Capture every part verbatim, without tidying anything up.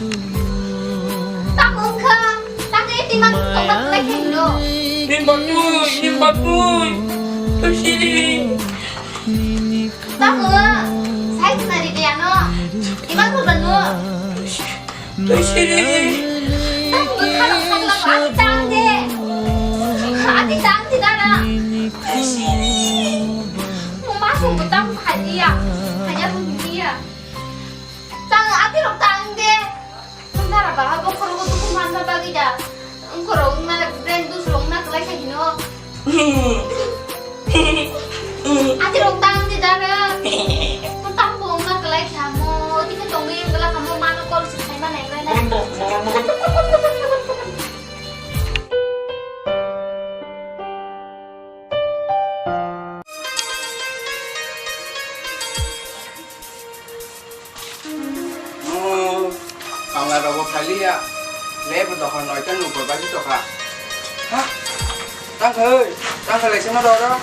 Tamo wngkha, tamo e tima tongma kwlai khe hino. Nim batui, nim batui. Tui siri. Tamo, sai khna ri de ano. Tima ko banu. Tui siri. Tamo wngkha rok sakla ko, ati tang de. Ati tang de dara. Tui siri. Mo ma sung ko tamo khai dia. Khai dia ko dia. Tang ati rok tang de. Nara ba bokhorogo tuku manna bagwi da. Wngkhorok wngna brand dus rok wngna kwlai kha hino. Ati rok tang de dara. To tang bo wngna kwlai kha mo. Tike tongwi wngla kha mo mano call se khai ma nai kwlai na. Oh, kamla rok bo phaliya. Lebo dokan noita nungkor baji tokha. Ha? Tangkhai, tangkhai laisa ma roro.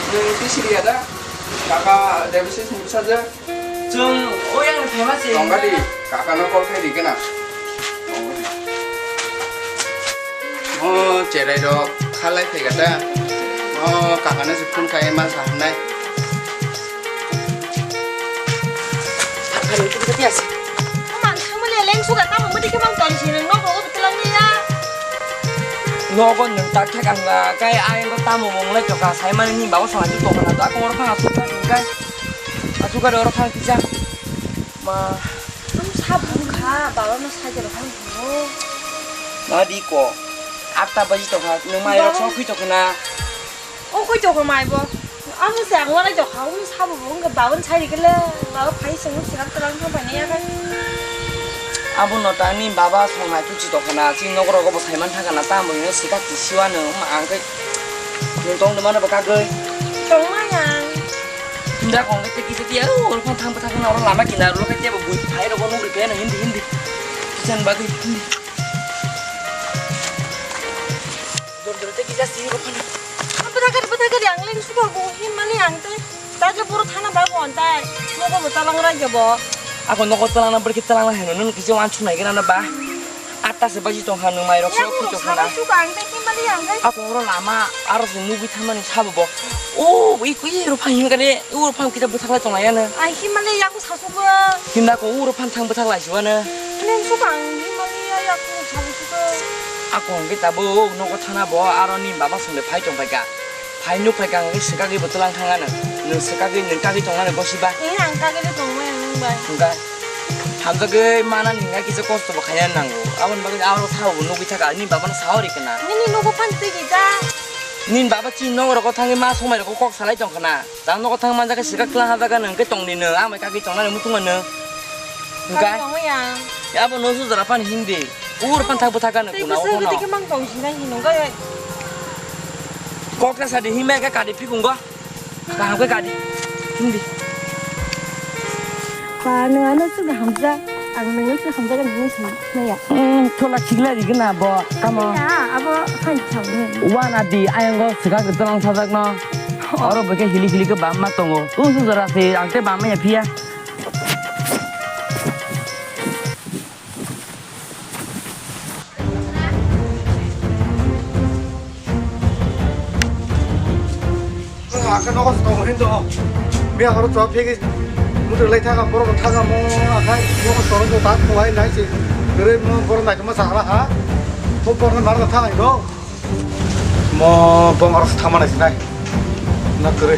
Nung twi siriya da? Kaka Devasis ni bwsajwk. Chwng o yang ni phaima se. Tongkha di, kaka no call khai di kena. Tongkha di. O cherai rok khalai phai kha ta. O kaka no se phone khai ma sa hwnai. Ani tu bisa biasa. Mang thangma le leng suga tamo mudi khe mang tong si nung nogo o bwtwlang ya. Nogo nung tak thak ang la kai ayang ko tamo mong lai toka sai mani ni baba song aju toka na ta ko ro phang asu ka kai. Asu ka ro phang kisa. Ma. Ang sabun kha baba no sai jero phang. Ma di ko. Atta baji toka nung mai rok song khui toka na. O koi toko mai bo. Amo se ang walai tokha, amo sabo bo wngkha babon sai rikele, baba phai songno swkang twlang thang paina ya khe. Abo no tangni baba songnai tuchi tokha na, chini nokrogo bo saiman thangkha na, tamo hino swkak tisiwano, wngma ang khe nwng tong de mano bo kagwi. Tongmai ang. Hinda kong khe teki teki, o, oro phano thang bwthak na, oro lama kinaro khe tebo bui phai rogo nugri phai no hindi hindi. Kisan bagwi hindi. Dor dor tei kisa siri rok phano. Bwthakar bwthakar yang leng suka go himani ang tei. Taje boro thana ba go antai. Nogo bo talang rai ge bo. Ako nogo talang na berki talang na heno nun kisa wan chunai gena na ba. Atta se baji tong hanu mai rok se Yang khoi rok tong hana. Sabai suka ang tei himani ang tei. Ako oro lama aro se movie thamani sabo bo. O i kui ro phang him kare. Uro phang kisa bwthak lai tong lai ano. Ai himani yaku sasu bo. Hinda ko uro phang thang bwthak lai siwano. Neng suka ang himani ya yaku sasu suka. Ako hwnkhe tabuk nogo thana bo aro ni baba songde phai tong phaika. Phai nuk phaika ang swkagwi bo twlang thang ano. Nwng swkagwi nwng kagwi tong ano bosi ba. Eh ang kagwi le tong mai ang nung bai. Hwnkha. Hamjagwi mana ni hwnkha kisa kosto bo khaina nango. Aboni bagwi aro thao bo nugwi thaka ni baba no sao ri kana. Nini nogo phang twi di da. Ni baba chini nogo rogo thangwi ma somai rogo kok salai tong khana. Tang nogo thang manjak khe swkak twlang hajak gano hwnkhe tongdi no, amai kagwi tongnani muchungma no. Hwnkhe? Kagwi tongwi ang. Abo no sujara phano hindi. Ur phan thak bwthak gano. Tei kuna bwsai obo no. Bwtwi khe mang tong sinai hinwi hwnkhe. Kok ta sadi himai khe kadi phikungo. Kaham khe kadi. Hindi. Ba, nwng ano swk hamjak. Ang nwng swk hamjak hinwi sai maya. Hmm, thola khikla rigwna bo. Tamo? Ya, abo hai thauni. Wana di, ayang go swkak twlang sajak no. Oh. Oro bo khe hili hili khe bam ma tongo. Usu jora se, ang tei bam maya phiya. Ang khe nogo se tongo hin do. Miya horo chwla phegwi muthung lai thaka, borok thaka mo, akhai nogo se tongo ta khowai nai se. Kwrwi mo borok naitoma chakla ha. Bo borok mar thaka do. Mo bong aro se thangma nai sinai. Na kwrwi.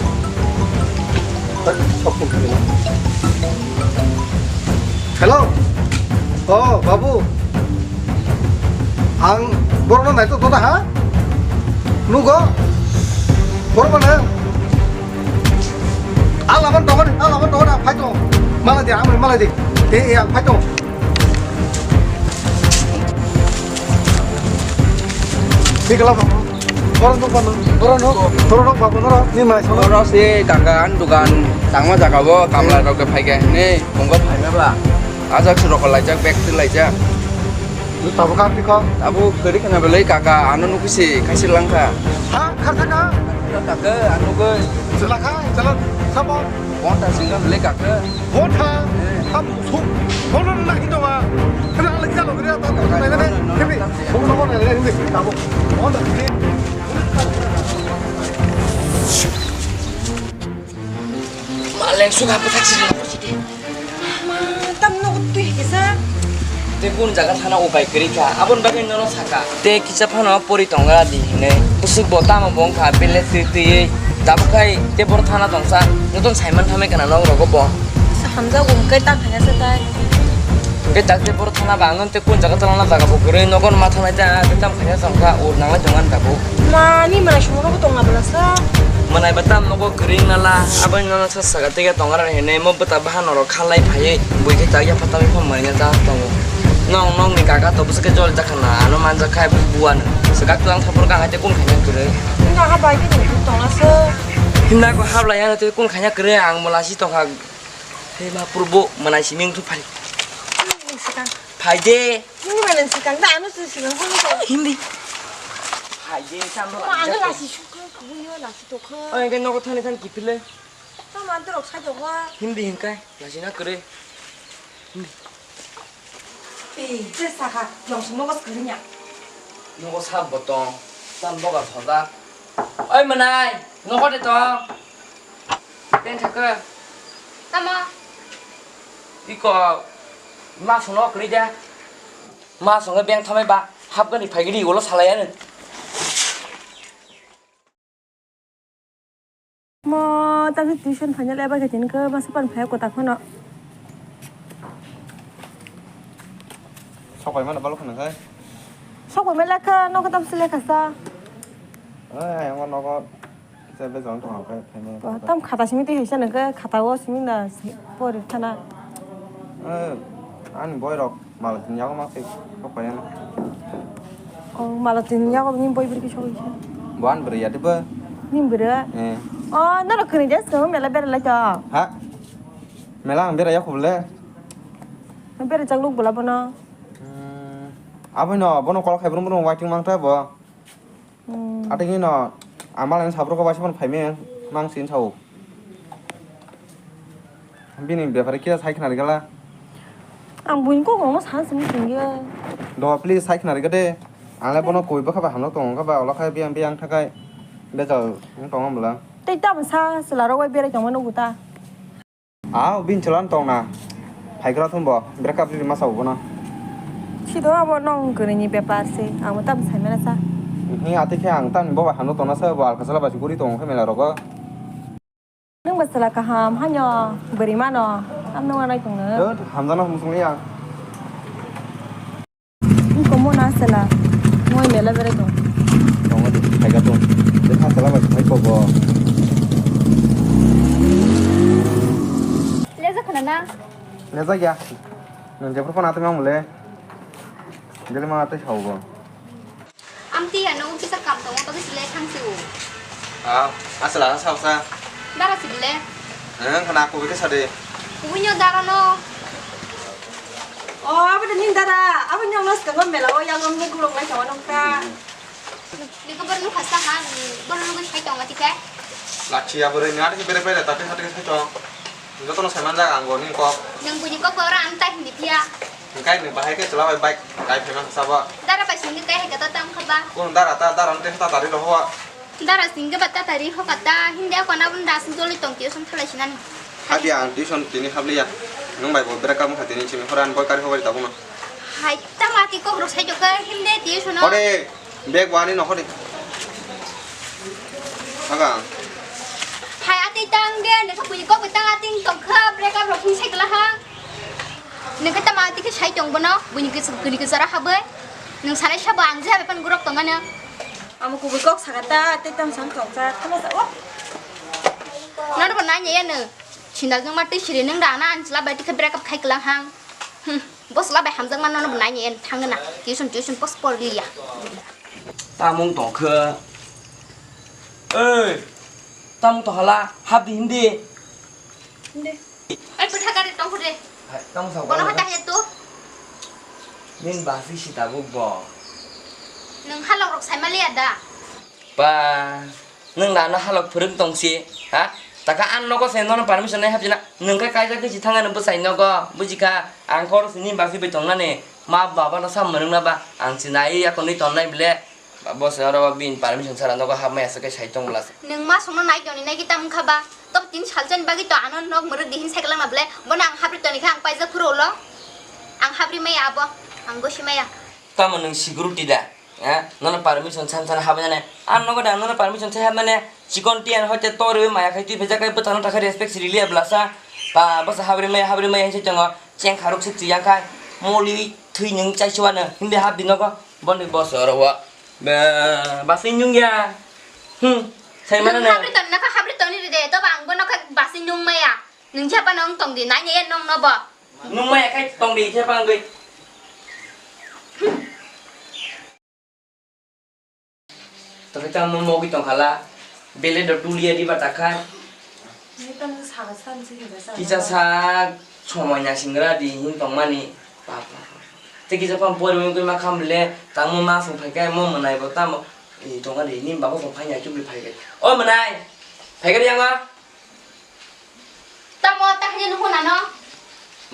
Hello. Oh, babu. Ang borokno naitokno da ha? Nugo? Borok mano? A laban tongo de, a laban tongo de, ang phai tongo. Malai de, ang malai de. E, e, ang phai tongo. Bigla ba. Borok nuk ba, borok nuk, borok nuk ba, borok ni mai sono. Oro si kaka an dukan tangma jaga bo kamla rok phai khe ni munggo phaima ba. Ajak se rokol laijak, bag se laijak. Tabuk kha phi kho? Tabuk kwrwi khna belai kaka, ano nukui se khaisir lang kha. Ha, kharsa kha? Kaka, ano nukui. Chwla kha, chwla, sabo. Bonta singha belai kaka. Bonta? Eh. Ham suk. Bono na hin tonga. Suka bwthak sidi, bwthak sidi. Ma, tam nogo twi kisa. Tei kun jaga thana upai kwrwi kha, aboni bagwi nono saka. Tei kisa phano pori tongra di hinwi. Bwswk bo tamo bo wngkha, bele twi twiwi. Tabuk khai tei boro thana tongsa, jotono saiman thamwi kana nok rogo bo. Sa hamjago hwnkhe ta thangya se tai. Tei tak tei boro thana ba ang tei kun jaga tongna jaga bo kwrwi, nogo ma thanai ta, tei tam khaina tongkha, ur nanglai tongani tabuk. Ma, ni manai sumo nogo tongna bwlasa. Manai ba tam nogo kwrwi nala, aboni nono sa saka tei tongra hinwi mo bwta bahan norok khalai phaiwi, bui khe ta yapha tamwi pha manina ta tongo. Nong nong ni kaka to bwswk khe jol jakha na, ano manjak khai buano. Swkak twlang thapor ka hai tei kun khaina kwrwi. Wngkha ha bai khe tongna se. Himna ko hablai ano tei kun khaina kwrwi, ang mola si tongkha. Hei ma purbo manai simi wngthu phai. Ni swkang. Phai de. Nini manai swkang da, ano se swkang kono ko. Hindi. Phai de, sam no. Ma, ano lasi sukha, kuyo lasi tokha. Oi, ke nogo thani thani kipile. Tamo anto rok sai tokha. Hindi hinkai, lasi na kere. Hindi. Ei, je saka, yong sung nogo skirinya. Nogo sab botong, sam boga thoda. Oi manai, nogo de tong. Teng thaka. Tamo? Iko, ma sung nogo kiri de. Ma sung beng thamai ba, hap gani phai gidi ulo salai ano. Mo, tamni tuition phaina le eba khe tini khe masa pan phai kota phano. Sok bai mano balok khna khai. Sok bai mela kha, no kha tam sile kha sa. Ai, ang nogo se be jong tong khai phai ne. Tam khata simi twi hai sa nang kha, khata o simi na pori thana. Eh, ani boy rok. Malo tini yago mak se kok payana. Oh, malo tini yago ni boy beri kisok kisok. Buan beri ya deba. Ni beri? Eh. Oh, no no kini jas no mela beri lai to. Ha? Mela ang beri ya khubule. Beri chak luk bula bono. Hmm. Aboi no bono kol khai brum brum waiting mang ta bo. Hmm. Atwngwi no ang malani sabrok bai phai meng mang sin sao. Bini bepare kisa sai khna rigala. Ang buini kok rokno sana simi tongya. Do please sai khna riga de. Ang le bono koi bwkha bai hamno tongo kha ba ulo kha biyang biyang thakai bejal wng tongo bwla. Tei tamo sa chwla rok bai berai tongma nugo ta. Ah, bini chwla no tongna. Phaigra thumbo, breakup riri masa ubono. Sido abo nong kwrwini bepar se, ang bo tamo saimana sa. Hi ati khe ang tamni boba hano tongna sa bo alka sala basi guri tongo khe mela rogo. Nung ba chwla kaham hanyo bwrwi mano, tamno wanai tongno. Dut, hamjano hum sung ya. Wngkha mo na sela, moi mela berai tong. Tongo de, phaiga tong. De kha sela bai phai kobo. Lejak khna na? Lejak ya. Nung jephru phone atwi mang mole. Dili ma atwi sao bo. Amtwi ano kisa kam tongo, bagwi silai thang si o. Ah, aswla sa sa. Dara si bole. Eh, khana kubui khe sade. Kubui nyo dara no. Oh, abo de ning dara, abo nyong no skango mela o yang amni gulong lai thawa nong ta. Niko bor nukha sa ha, bor nukha sai tong ati khe. Lachi abo re ngat ke bere bere ta te sate sai tong. Joto no sai man jaga ang bo ning kok. Nang buni kok ora am ta hindi pia. Hingkai ni bahai khe chwla bai bike kai phema sabo. Dara bai singni kai hai kata tam khaba. Kun dara ta dara te ta tari roho. Dara singge ba ta tari ho kata hindi ako na bun das joli tong tiyo song thalai sinani. Hadi ang tuition tini habliya. Nung bai bo break up kha tini chimi horan boy kari hobai tabuna. Hai ta mati kok rok sai jok hindi tiyo sono. Hore bag wani no hore. Aga. Hai ati tang de ne kok kok tang ati tong kha break up rok sai kala ha. Nung khe tamo twi khe sai tong bono, buini kis-, buini kisara habwi. Nung sanai sabo ang je habai phano gurok tongmano. Amo kubui kok saka ta, tei tamo sam tong cha, tamo cha, o. Nono bo nai ya nung. Sinda jong ma twi siri nung da na ang chwla bai twi khe break up khai klang hang. Hmm, bo chwla bai hamjak ma nono bo nai ya thang na. Tuition, tuition pos por liya. Tamung tong khe. Ei, tamung tong hala, hap di hindi. Hindi. Ai, pwtha gari tong khude. Hai, tamo sa Bono wala hata ba? Hai tu. Nin basi si tabuk bo. Nung halok rok sai maliya da? Pa, nung nana halok phwrwng tong si, ha? Taka an nogo se nono permission nai hapjina. Nung kai kaisa kisi thanga nung bwsai nogo, bujikha. Ang kor sini basi bai tongnani. Ma baba no sam mwnung na ba? Ang sinai ya konwi tongnai bile. Boss oro bini permission sara nogo hapmaya se ke sai tong bwla se. Nwng ma songno nai toni nai ki tam wngkha ba? Tok tin salchani bagwi to ano nok mwrwk di hin cycle na ble. Bono ang habri toni kha ang paijak phuru ulo. Ang habri maya abo. Ang gosi maya. Tamo nwng security da? Eh, nono permission san san habnane. Ang nogo da nono permission sai habnane. Chikon tiyan hoite tori maya khai twi phejak kai bwtano takha respect sirili ablasa. Pa basa habri maya habri maya hinse tongo. Cheng kharuk sik twi yang khai. Moli thwi nwng chai chuwa no. Hindi hap di nogo. Bondi boss oro wa. Ba, basi nyung ya. Hmm. Sai mana na? Habri toni naka habri toni ride. To bang bono kha basi nyung maya. Nwng japa nong tong di. Nanya ya nong no bo. Nwng maya khai tong di japa ngoi. Tokhe tamo mogwi tongkhala, bele do tulia diba takha. Nai tamo saka san se hinda sa. Kisa sa somoi nasingra di hin tongmani. Papa. Te kisa pam pori wngwi ma kham le, tamo ma sung phaikha, mo mwnai bo tamo. Ih, tongkha di, nim babo sung phaina chukli phaikha. O mwnai. Phaikha di yango. Tamo ta hanya nuhu nano.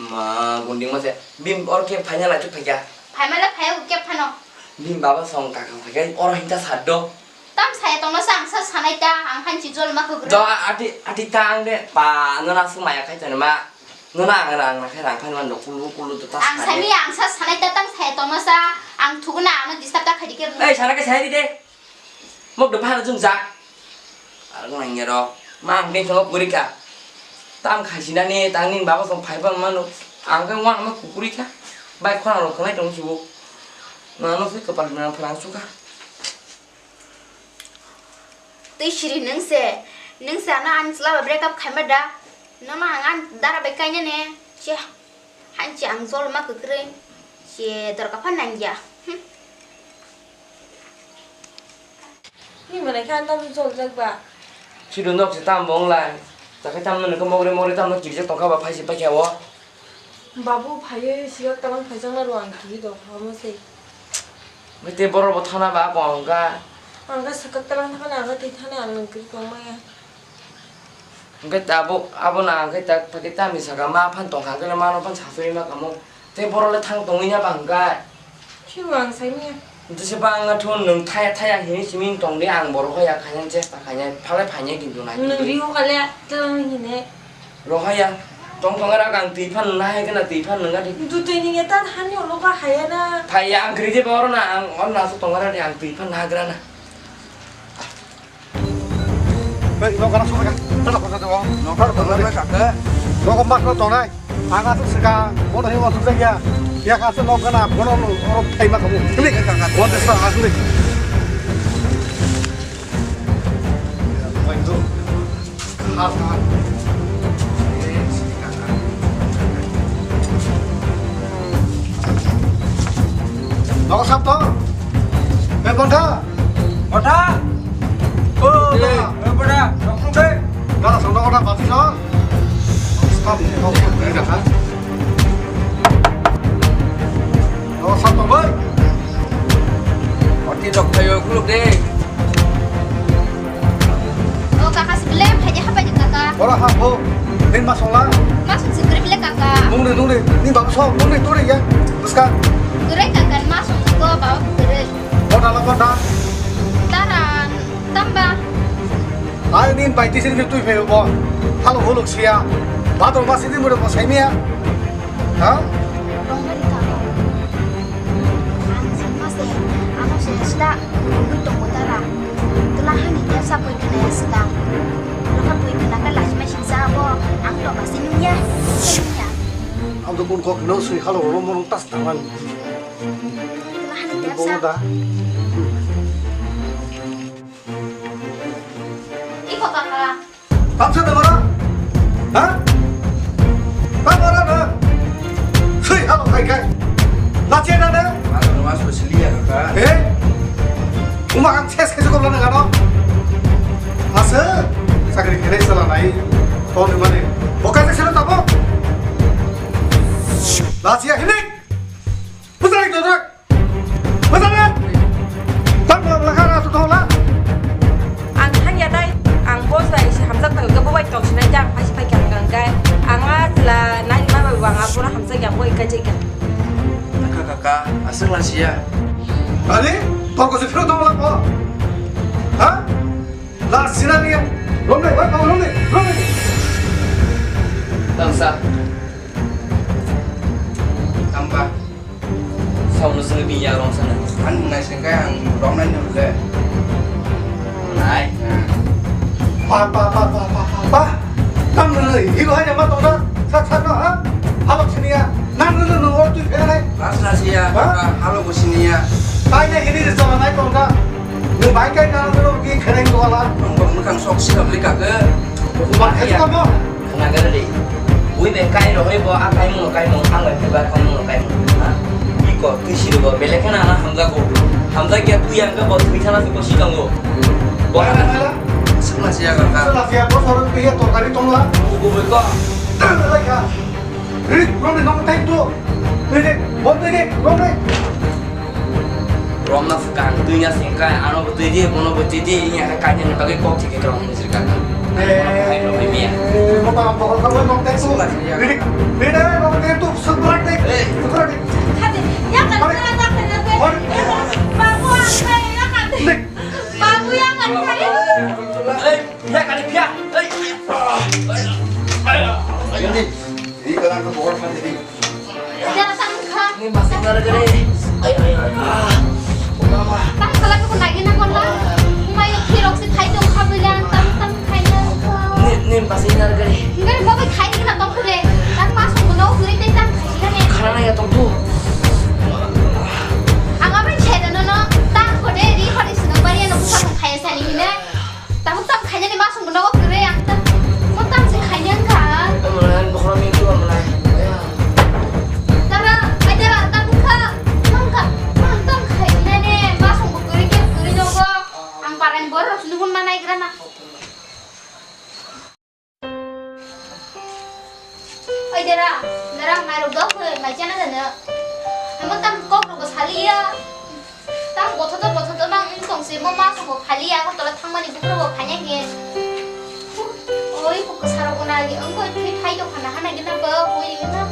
Ma, gunding ma se. Bim or ke phanya la chuk phakya. Phai mala phai u ke phano. Bim baba song ka ka phakya. Or hinta saddo. Tam saya tongno sa ang sa sanai ta, ang hanchi jol ma khugro. Do ati, ati ta ang de. Pa, no na sung maya khai tani ma. No na ang rang na khai rang phan man do kulu kulu do ta. Ang sani ang sa sanai ta tam saya tongno sa. Ang thuguna ano disturb ta khai dike. Ei, sana ke saya di de. Mok do phano jung jak. Ang nang yaro. Ma ang beng thangma puri ka. Tam khaisi nani tang ning baba song phai bang mano. Ang khe wan ma kupuri ka. Bai khona rok khanai tong sibo. Mano se kapal na phrang suka. Twi siri nung se. Nung se ano ang chwla ba break up khaima da. Nono ang an dara bai kainani. Che. Hanchi ang jol ma kwkrwi. Che dorka phan nangya. Hm. Ni mwnai khe ang tamo jol jak ba. Sidu nok se tam bong lai. Takai tam no nokhe mogre mogre tam no kirijak tongkha ba phaisi paikha o. Babu phaiwi sikak talang phaijak na rw ang kiri do hamo se. Mete borok bo thana ba kong ka. Ang ka sikak talang thakani ang ka twi thani ang nung kiri tong maya. Hwnkhe abo, abo na hwnkhe tak, tak khe tamni saka ma phan tongkha, hwnkhe mano phan sasui ma kamo. Tei borok le thang tongwi ya ba hwnkhe. Phibo ang saimanya. Jese ba ang thun nwng thaya thaya hinwi simi tong di, ang bo rohor ya khaina chesta khaina, phalai phaina kintu nai. Nwng riho kale, tei hine. Rohor ya, tong tong era ang twi phan nahai khena twi phan nwnga di. Dutwi ni eta hani olo ka haya na. Phai ya ang gri je ba oro na, ang oro na so tong era di ang twi phan nagra na. Hei, nok gana sokha. Tata kosa jago. Nok gana sokha. Nok mas no tonai. Aga tu sika, bono hi wasu jaga. Ya kasu nok gana, bono lo, oro thai ma kamu. Klik. Bono sa asli. Wah, itu. Khas, khas. Nok sab to. Eh, Bontha. Bontha. O, Bontha. Eh, Bontha. Nok sung de. Gana sung nok gana bati sung. Sab, nok sab de gana. Nok sab to bai. Oti nok thayo kuluk de. O kaka, sibile phaidi hapai di kaka. Ora ha ho. Nin ma songla. Ma song sibire bile kaka. Nungni, nungni. Ni babu song, nungni turi ya. Buska. Gure kaka, ma song ko babu gure. Kota la kota. Tara, tamba. Ai nin bai tisin ke tui pheo bo. Halo holok sia. Badro ma sini mure bo saimia. Ha? Tongnani tamo. Ang singma se, ano se sida ugui tongo tara. Tula hani tepsa pui khna ya sida. Tula pui khna ka lajima singsa abo ang to basi nungya. Nungya. Ang to kun kok no sui halo ro mo tas taman. Tula hani tepsa. Bono da. Iko kaka. Tamsa da mara? Ha? Ta mara na? Sui halo khai khai. Lache na na? Ano no mas siliya kaka. Eh? Uma ang ses khe ko lana gano. Asa? Sakri khere sala nai. Ton mane. Bokai se sala tabo. Lache ya hinik. Putai to dak. Ang thangya dai, ang boss bai se hamjak tong khe bo bai tong sinai jang phaisi pai kha hwnkha hwnkhe ang a chwla nai ma bai bo ang a bono hamjak ya bo ika jai kha. Kaka, kaka, aswk lasiya. Ani, toko se phirot tong lakbo. Ha? La sina ni. Romne, oi, romne, romne. Tangsa. Tamba. Saunu sini biya rong sana. Ang nai sengkai ang romnai ni le. Nai. Pa, pa, pa. Tam nini, iko hai ma tongda. Sa, sa, no, ha? Halok sini ya. Nang nini, nini, o tui phela nai. Ras na siya, ha? Halok sini ya. Tai ne hini ri sama nai tongda. Ni bai kai nang nini, ki khereng ko la. Ang bang mukang sok si kabli kake. Ba khe tamo. Khna gari. Ui be kai rohoi bo a kai mo kai mo ang bai phai ba kai mo kai mo. Ha? Iko tui siri bo bele khna na hamjago. Hamjak ya tui ang bo tui thana ko si tongo. Bo Sima siya kaka. Sima siya, bo sorong piya torkari tongla. Ubu beko. Tang lai ka. Ri, romni nong teng tu. Tui de, bon tui de, romni. Romna fukan, tui na singkai, ano bo tui de, bono bo tui de, ini hai kaje ni bagai kok chike kerong ni sirka. Eh, hai romni miya. Mo ta bokol ka nong teng tu. Sima siya. Ri, ri de, nong teng tu, subrak de. Eh. Subrak de. Khade, ya kan kara ta khade. Hor. Babu ang kai ya khade. Babu ya kan kai. Ei, pia kali pia. Ei. Ini, ini kadang ke bawah kan ini. Datang kha. Ini masih gara-gara. Ay, ay, ay. Mama. Tang khala ko nagi na kon la. Mai khirok si khai tong kha bilang tam tam khai na. Ini, ini masih gara-gara. Ngai mo bai khai ni na tong khule. Tang mas ko no khule te tang khai na ne. Khana ya tong tu. Ang abai chhe da no no. Tang ko de ri ko de sino bari no ko khai sa ni ne. Tabuk tam khainani masong bono o kwrwi ang tam. Mo tam se khainani wngkha. Omonai bokhorok ni tu omonai. Tara, ai tara, tam wngkha. Tam wngkha. Tam, tam khainani masong bo kwrwi khe kwrwi nogo. Ang parani borok rok sini hwn manai gra na. Oi dera, dera, mairok dok hoi, mai chana dano. Amo tam kok rok bo saliya. Tam bothoto bothoto mang wng tong se, mo ma sabo phaliya, Agartala thangmani bukhro bo phanya khe. Oi, kok kwsa rok bo nai, wng koi thwi phai tong khana hana gina bo, oi na.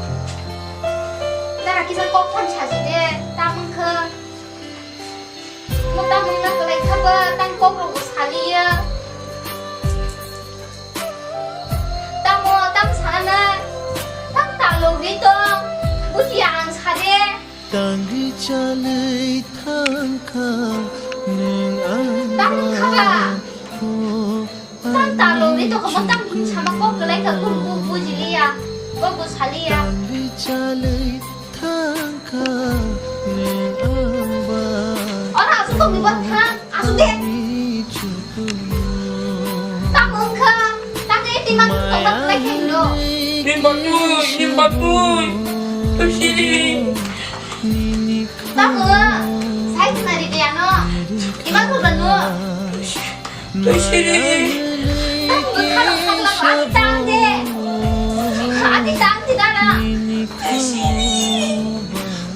Dara kisa kok tham saji de, tam wng kha. Mo tam wng na kwlai kha ba, tam kok rok bo saliya. Tamo, tam sana, tam ta logri tong, buji ang sade. Tangri chalwi thangkha nwng ang. Tam kha ba. Tam ta logri tong, mo tam sama kok kwlai kha, bu, bu, bujiliya, kok bo saliya. Tangri chalwi thangkha nwng ang ba. Ora, asuk tong ni ba thang. Asuk de. Tam wngkha, tam de timang tongna kwlai khe hino. Nim batui, nim batui. Tui siri. Tam wng, sai khna ri de ano. Imang ko banu. Tui siri. Tam wng kha, tam wng kha, tam de. Ati tam de dara. Tui siri.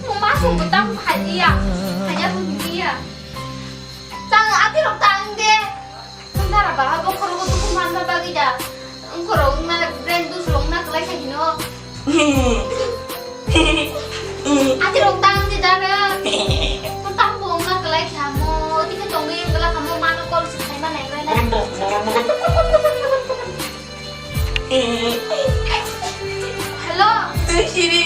Mama sung tam khai dia. Hanya pun dia. Tang ati rok tang de. Tang dara ba bo khoro ko tuku manna bagi da. Ang khoro na brand dus rok na klai khai hino. Ati rok tang de dara. Tang bo na klai khamo. Tike tong de kala khamo mano kol si khai ma nai klai na. Hello. Tui siri.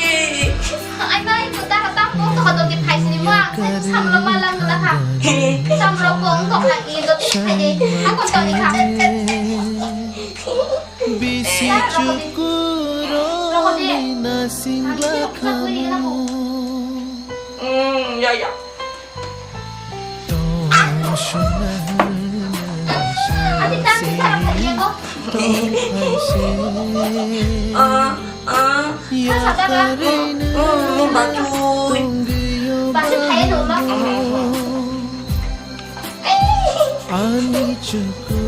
Ai mai, ko ta ta ko to ko di phai sini mo. Sai samlo ma lang ta kha. Samlo ko ko kha i do ti khai de. A ko to ni kha. Bisi chukuro na singla khamu. Mm, ya ya. Ah, ah. Ni batui. Ani chuku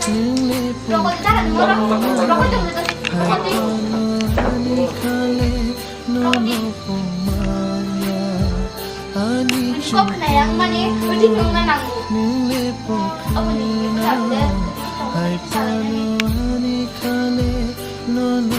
nungle pokona. Ani khale nono pomaya. Ani chuku nungle pokona. Hai pano ani khale nono